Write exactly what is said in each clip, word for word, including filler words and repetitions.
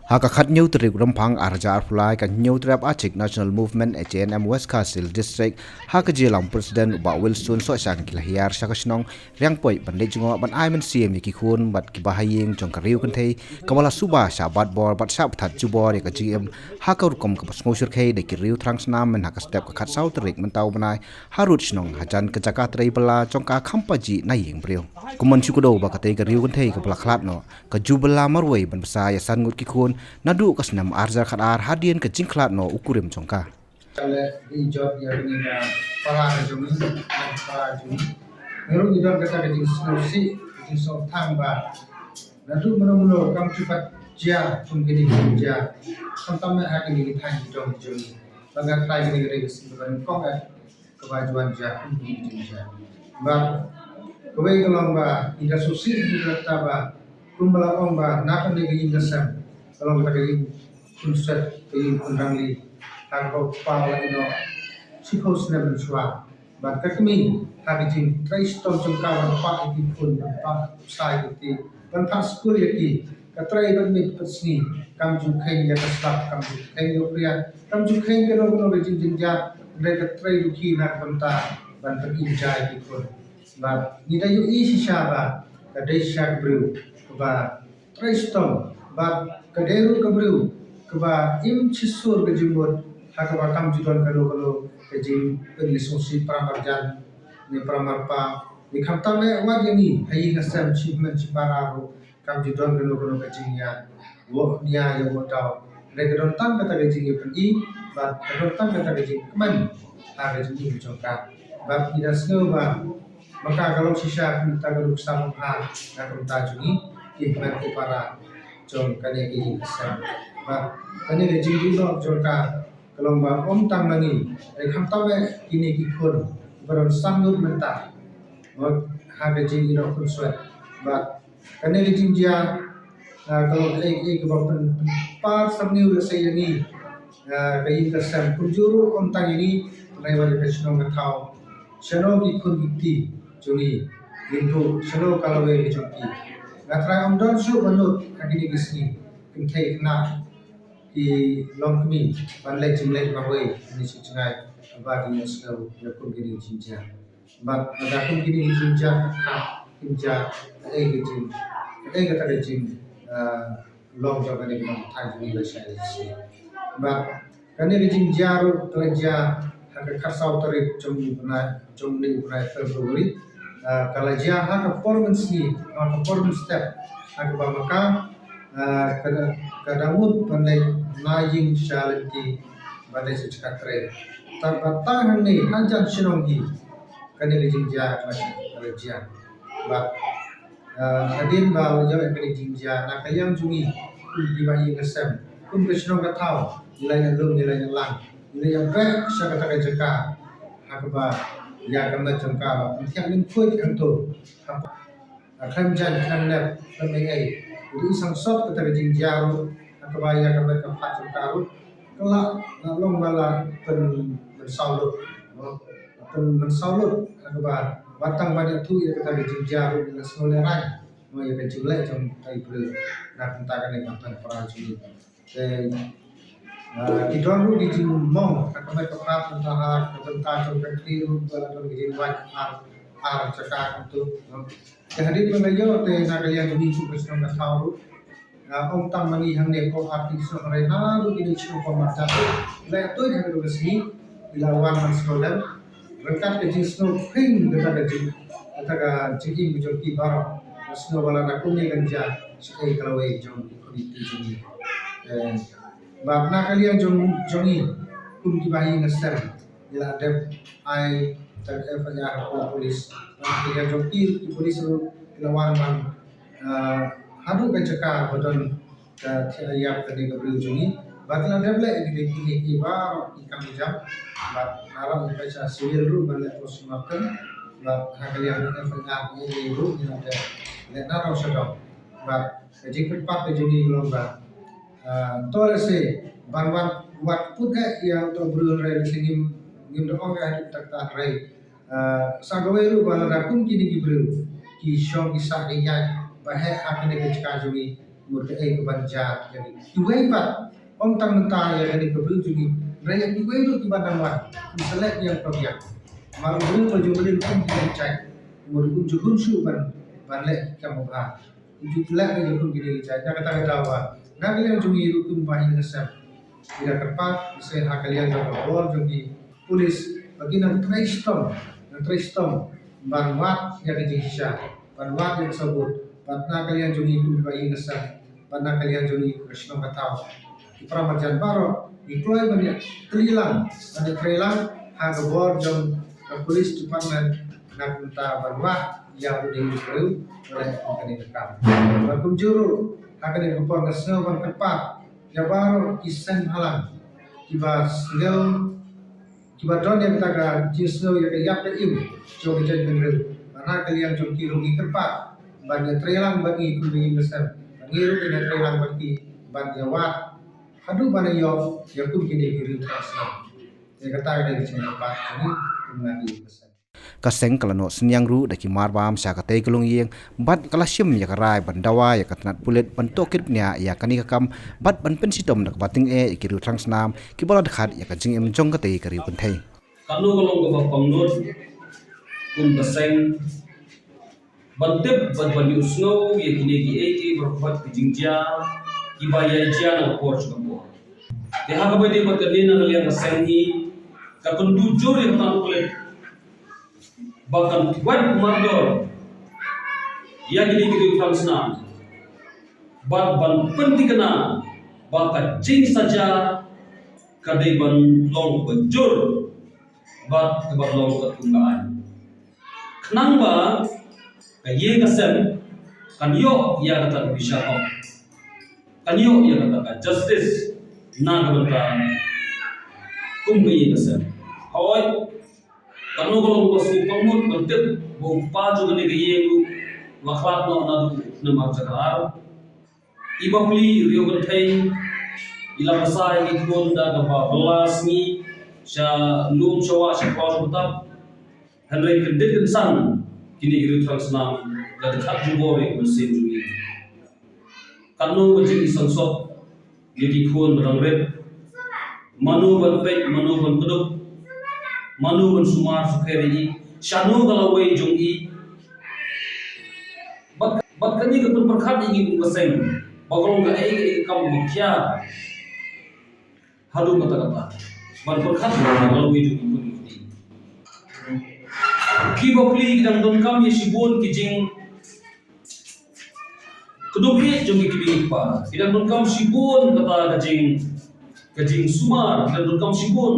Ha ka khathynñiew tarik Rymphang arhajar arphew lai, ka Hynñiewtrep Achik National Movement, H A N M, West Khasi Hills District, ha ka jingïalam u President u Bah Wilson Sohshang, ki la hiar sha ka shnong Riangpoit ban leit jngoh ban ai mynsiem ïa ki khun bad kiba ha ïing jong ka riew kynthei kaba la suba shah bat bor bad shah bthat jubor ïa ka jingim ha ka rukom kaba sngewsyrkhei da ki riew thrang snam, mynha ka step ka khatsaw tarik mynta u bnai, harud shnong hajan ka jaka trei bylla jong ka kham pajih na ïing briew. Kumno shu kdew ba katei ka riew kynthei kaba la khlad noh ka ju bylla marwei ban bsa ïa san ngut ki khun naduh ka snem arhajar khatar, hadien ka jingkhlad noh u kurim jong ka. Ka leh ba i jot ïa kane ka para ka jong i, ka para ka jong i. Ngi ruh ngi don kata ka jingsngewsih, ka jingsngewthuh ba naduh mynno mynno kam ju pat jia kum kine ki jia. Khamtam eh ha kine ki thaiñ ki dong ki jong i. Ba nga trai kane ka dei ka sien kaba nyngkong eh kaba ju wan jia kum kine ki jia. Bad kawei ka long ba ngi da sngewsih, ngi da kata ba kumba la ong ba na kane ka ïing ka sem ka long kata ka ïing khun swet, ka ïing khun rangli, ha kaba u kpa u la ïeh noh shiphew snem mynshuwa. Bad ka kmie ha ka jingtrei shitom jong ka ban pah ïa ki khun, ban pah ïa ki, ban pah skul ïa ki, ka trei bad miet bad sngi, kam ju kheiñ ïa ka slap, kam ju kheiñ ïa u phria, kam ju kheiñ kano kano ka jingjynjar, hynrei ka trei rukhi na ka bynta ban pynim ïa ki khun. Bad ngi da ïohi shisha ba ka dei shisha ka briew kaba trei shitom, bad ka dei ruh ka briew kaba im shisha ka jingmut, ha kaba kam ju don kano kano ka jingpynsngewsih para marjan ne para marpa ne, khamtam eh wat ïa ngi ha ïing ha sem, shi hynmen shi para ruh kam ju don kano kano ka jingïa woh nia ïa woh daw. Hynrei ka don tang kata ka jingïapyni, bad ka don tang kata ka jingkmen ha ka jingim jong ka. Bad ngi da sngew ba ma ka ka long shisha kum kata ka nuksa bym bha na ka bynta jong ngi ki hynmen ki para jong kane ka ïing ka sem. Bad kane ka jingïehnoh jong ka ka long ba ym tang ma ngi, hynrei khamtam eh kine ki khun ba don san ngut mynta ha ka jingïehnoh khun swet. Bad kane ka jingjia, ah, ka long kaei kaei kaba pyn, pynpar syrngiew lehse ïa ngi, ah, ka ïing ka sem, kumjuh ruh ym tang ïa ngi, hynrei wat ïa ka shnong ka thaw. Shano ki khun ki kti jong ngi, ngin duh shano ka lawei ka jong ki. Nga trai ym don shuh ba nud ha kine ki sngi, kynthei khynnah ki longkmie ban leit jingleit marwei ha kine shi jngai, ba kin ïohsngew ïa kum kine ki jingjia. Bad lada kum kine ki jingjia ka, ki jingjia, kaei ka jing, kaei kata ka jing, ah, long jong kane ka nongthaw jong ngi lashai lashisngi. Bad kane ka jingjia ruh ka la jia ha ka khatsaw tarik jong u bnai, jong une u bnai February. Ah, ka la jia ha ka por mynsngi, ha ka por mynstep, ha kaba ma ka, ah, ka da, ka da mut ban leit na ïing sha lynti, ban leit sha jaka trei. Tang ba tang hangne hajan shnong hi kane ka jingjia ka la jia. Bad, ah, hadien ba la ïoh ïa kane ka jingjia, na ka liang jong ngi kum kiba ïing ka sem, kum ka shnong ka thaw, ngi la ïalum, ngi la ïalang, ngi la ïabeh sha kata ka jaka ha kaba ïa ka met jong ka ba pynthiah lyngkhuid hangto. Ha, ha khlem jan khlem lep khlem ei ei, ngi la sangsot kata ka jingjia ruh ha kaba ïa ka met ka phad jong ka ruh ka la, la long ba la pynmynsaw lut. Pynmynsaw lut ha kaba wat tang ban ïathuh ïa kata ka jingjia ruh ngi la sngewlehraiñ mo ïa ka jingleh jong utai u briew na ka bynta kane ka hynmen para jong ngi. Te, ah, ki don ruh ki jingmong ha ka met ka phad, mynta ha ka bynta jong ka kti ruh ka la don ki jingwad ar, ar jaka kumto. Te hadien ba la ïoh te na ka liang jong ngi kum ka shnong ka thaw ruh, ah, ym tang ma ngi hangne, ko ar ki shnong hynrei naduh kine ki shnong ba marjan la ïatuid ha kane ka sngi, ki la wan ban sngewlem ryngkat ka jingsngewkhwing kata ka jing, kata ka jingim ka jong ki baroh. Nga sngew ba lada kumne kan jia, shaei ka lawei jong ki khun ki kti jong ngi. Eh, bad na ka liang jong, jong ngi kum kiba ha ïing ha sem, ngi la dep ai tang F I R ha ka police. Na ka liang jong ki, ki police ruh ki la wan ban, ah, haduh ka jaka ba don ka thiah ïap kane ka briew jong ngi. Bad la dep leh ïa kine ki baroh ki kam ki jam. Bad la rah ïa ka sha civil ruh ban leh postmortem. Bad ha ka liang F I R ne ruh ngi la dep leh na rong sha dong. Bad ka jingkyrpad ka jong ngi ka long ba, ah, to lehse ban wad, wad put eh ïa uto u briew hynrei lehse ngim, ngim da ong eh haduh katta katta hynrei, ah, sa kawei ruh ba lada kum kine ki briew ki shong ki sah ki ïaid ba heh ha kane ka jaka jong ngi, Mut kaei kaban jia ïa ngi. Kiwei pat, ym tang mynta ïa kane ka briew jong ngi, hynrei ïa kiwei ruh kiba nang wan, ki sa leh biang pabiang. Namar u briew ba ju mlien um biang jait. Mut um ju hun shuh ban, ban leh kam ba bha. Um ju leh biang kum kine ki jait. Na kata ka daw ba, na ka liang jong ngi ruh kumba ïing ka sem, ngi da kyrpad, lehse ha ka liang jong ka bor jong ki pulit, ba kin nang trei shitom, nang trei shitom ban wad ïa ka jingshisha, ban wad ïa ka sabut, bad na ka liang jong ngi kum kiba ïeng ka sem, bad na ka liang jong ngi ka shnong ka thaw, ki para marjan baroh, ngi kloi ban ïa trei lang, ban ïa trei lang ha ka bor jong ka police department, na ka bynta ban wad ïa u dei u briew ba leh kum kane ka kam. Bad kumjuh ruh ha kane ka por nga sngew ban kyrpad ïa baroh ki seng bhalang kiba sngew, kiba don ïa kata ka jingsngew ïa ka ïap ka im jong ka jaitbynriew. Bad na ka liang jong ki ruh ngi kyrpad ban ïa trei lang bad ngi kum ka ïing ka sem, bad ngi ruh ngin ïa trei lang bad ki ban ïa wad haduh ban ïoh ïa kum kine ki riew thaw snem. Te kata ka dei ka jingkyrpad jong ngi kum ka ïing ka sem. Ka seng ka la noh synñiang ruh da ki marbam sha katei ka longïing bad ka la shim ïa ka rai ban dawa ïa ka tnat pulit ban tohkit bniah ïa kane ka kam bad ban pynshitom da kaba tyngeh ïa ki riew thrang snam kiba la dkhat ïa ka jingim jong katei ka riew kynthei. Kano ka long kaba pangnud kum ka seng ban tip bad ban ïohsngew ïa kine kiei kiei baroh pat ki jingjia kiba ïai jia na ka por sha ka por. Te ha kaba ïadei bad kane, na ka liang ka seng hi ka kyntu jur ïa ka tnat pulit ba kan wad mardor ïa kine ki riew thrang snam bad ban pynthikna ba ka jingsaja ka dei ban long kaba jur bad kaba long katkum ka aiñ, khnang ba ka ïing ka sem kan ïoh ïa kata ka bishar hok, kan ïoh ïa kata ka justice na ka bynta kum ka ïing ka sem. Hooid, kano ka long kaba sngewpang mut ban tip ba u kpa jong kane ka ïing ruh u la khlad noh naduh u snem arhajar khyndai. I bapli, i riew kynthei, i la bsa ïa ki khun da kaba bylla sngi, sha lum sha wah, sha khlaw sha btap. Hynrei kyndit kynsan kine ki riew thrang snam la dkhat jubor ïa ka mynsiem jong ngi. Katno ka jingisynshop ïa ki khun ba dang rit. Mano ban peit, mano ban kdup, mano ban sumar sukher ïa i, shano ka lawei jong i. Bad, bad kane ka pynpyrkhat ïa ngi kum ka seng ba ka long kaei kaei ka kam ba khia haduh katta katta ban pyrkhat ïa ka lawei jong ki khun ki kti. Ki bapli ki dang donkam ïa shibun ki jing kdup ïeit jong ki kmie ki kpa. Ki dang donkam shibun kata ka jing, ka jingsumar, ki dang donkam shibun.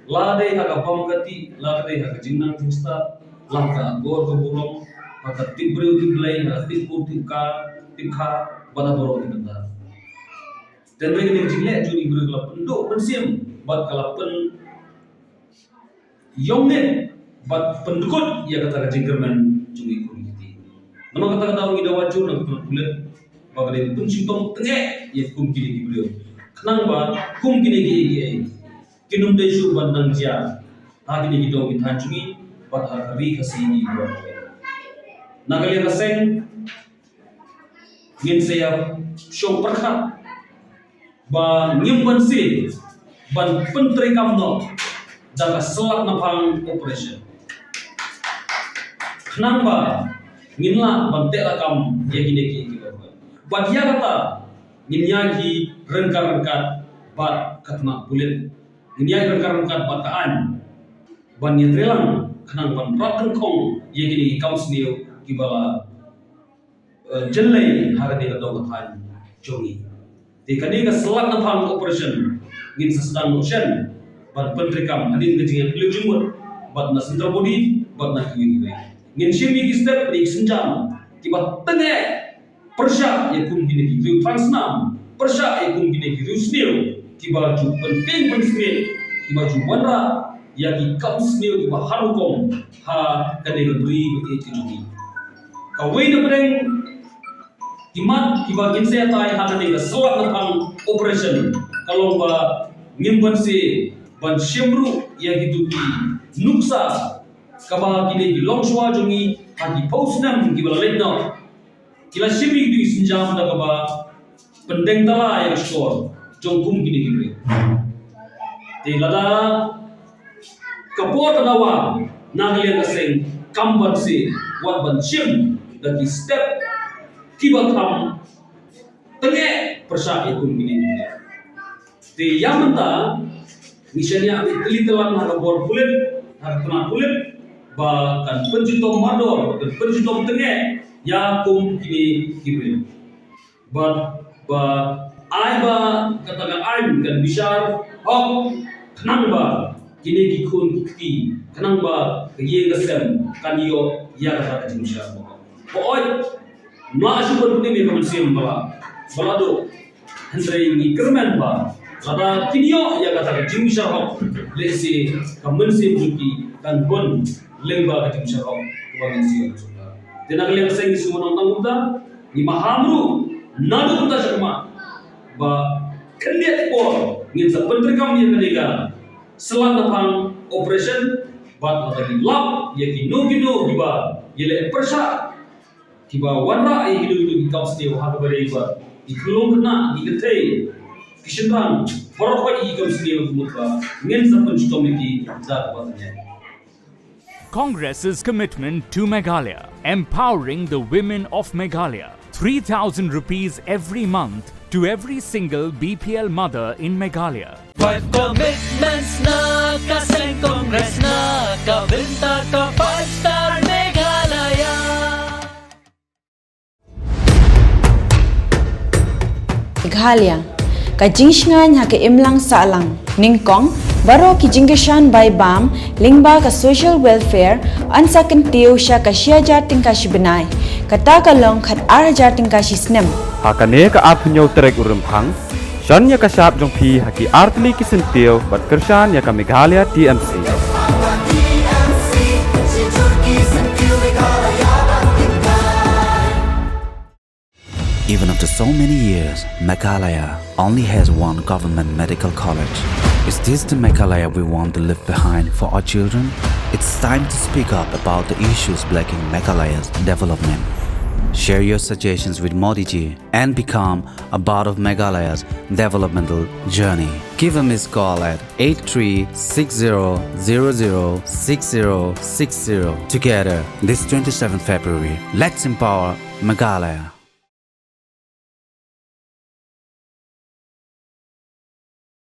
Lada dei ha ka bam ka tih, lada dei ha ka jingnang jingstad, la ka akor ka burom, ha ka tip briew tip Blei, ha ka tip kur tip ka, tip kha, bad ha baroh ki bynta. Te hynrei kane ka jingleh jong ki briew ka la pynduh mynsiem bad ka la pyn ïong ne bad pyndkut ïa kata ka jingkyrmen jong ngi kum ki kti. Namar kata ka daw ngi dawa jur na ka tnat pulit ba ka dei pynshitom tyngeh ïa kum kine ki briew, khnang ba kum kine ki, ki, kin ym dei shuh ban nang jia ha kine ki dong ki thaiñ jong ngi bad ha ka ri Khasi ngi baroh. Na ka liang ka seng, ngin sa ïa shong pyrkhat ba ngim banse ban pyntreikam noh da ka slat naphang operation, khnang ba ngin lah ban teh lakam ïa kine ki, ki, bad ïa kata ngin ïaid hi ryngkat ryngkat bad ka tnat pulit, ngin ïaid ryngkat ryngkat bad ka aiñ ban ïatreilang khnang ban rat dyngkhong ïa kine ki kam sniew kiba la eh, jyllei ha kane ka dong ka thaiñ jong ngi. Te kane ka slat naphang operation ngin sa sdang noh shen ban pyntreikam hadien ka jingïatylli jingmut bad na central body bad na kiwei kiwei. Ngin shim ïa ki step, ïa ki sienjam kiba tyngeh pyrshah ïa kum kine ki riew thrang snam, pyrshah ïa kum kine ki riew sniew kiba ju pyntieng pynsmiej, kiba ju wanrah ïa ki kam sniew kiba har rukom ha kane ka bri ka jong ngi. Kawei na pdeng ki mat kiba ngin sa ïatai ha kane ka slat naphang operation ka long ba ngim banse ban shim ruh ïa kito ki nuksa kaba kine ki longshuwa jong ngi ha ki phew snem kiba la leit noh ki la shim ïa kito ki sienjam da kaba pyndeng tala ïa ka shkor jong kum kine ki briew. Te lada ka por ka dawa na ka liang ka seng kam banse, wat ban shim da ki step kiba kham tengeh pyrshah ïa kum kine ki briew. Te ïa mynta ngi shaniah bad tylli tyllep ha ka bor pulit, ha ka tnat pulit, ba kan pynshitom mardor, kan pynshitom tengeh ïa kum kine ki briew. Bad ba ai ba kata ka aiñ kan bishar hok, khnang ba kine ki khun ki kti, khnang ba ka ïing ka sem kan ïoh ïa kata ka jingbishar hok. Ba oi, ma shu ban pynmih ka mynsiem ba la, ba la duh. Hynrei ngi kyrmen ba lada kin ïoh ïa kata ka jingbishar hok, lehse ka mynsiem jong ki kan bun lyngba ka jingbishar hok kaba ngin siew. Te na ka liang ka seng ngi sngewbha ban ong tang kumta, ngi maham ruh naduh mynta sha khmat ba khyndiat por ngin sa pyntreikam ïa kane ka slat naphang operation, bad lada ki lap ïa kino kino kiba ïaleh pyrshah, kiba wanrah ïa kino kino ki kam sniew ha kaba ïadei bad ki khyllung khynnah, ki kynthei, ki shynrang, baroh kawei ki kam sniew, ka mut ba ngin sa pynshitom ïa ki da kaba thymmai. Congress's commitment to Meghalaya, empowering the women of Meghalaya. Three thousand rupees every month to every single B P L mother in Meghalaya. Five commitments na ka seng Congress na ka bynta ka five star Meghalaya. Meghalaya, ka jingshngaiñ ha ka imlang sahlang. Nyngkong, baroh ki jingkyrshan bai bam lyngba ka social welfare yn sa kyntiew sha ka shi hajar tyngka shi bnai. Kata ka long khat ar hajar tyngka shi snem. Ha kane ka arphew hynñiew tarik u Rymphang, shon ïa ka shap jong phi ha ki artylli ki syntiew bad kyrshan ïa ka Meghalaya T M C. Even after so many years, Meghalaya only has one government medical college. Is this the Meghalaya we want to leave behind for our children? It's time to speak up about the issues blocking Meghalaya's development. Share your suggestions with Modi ji and become a part of Meghalaya's developmental journey. Give a missed call at eight three six zero zero zero six zero six zero. Together, this twenty-seventh February, let's empower Meghalaya.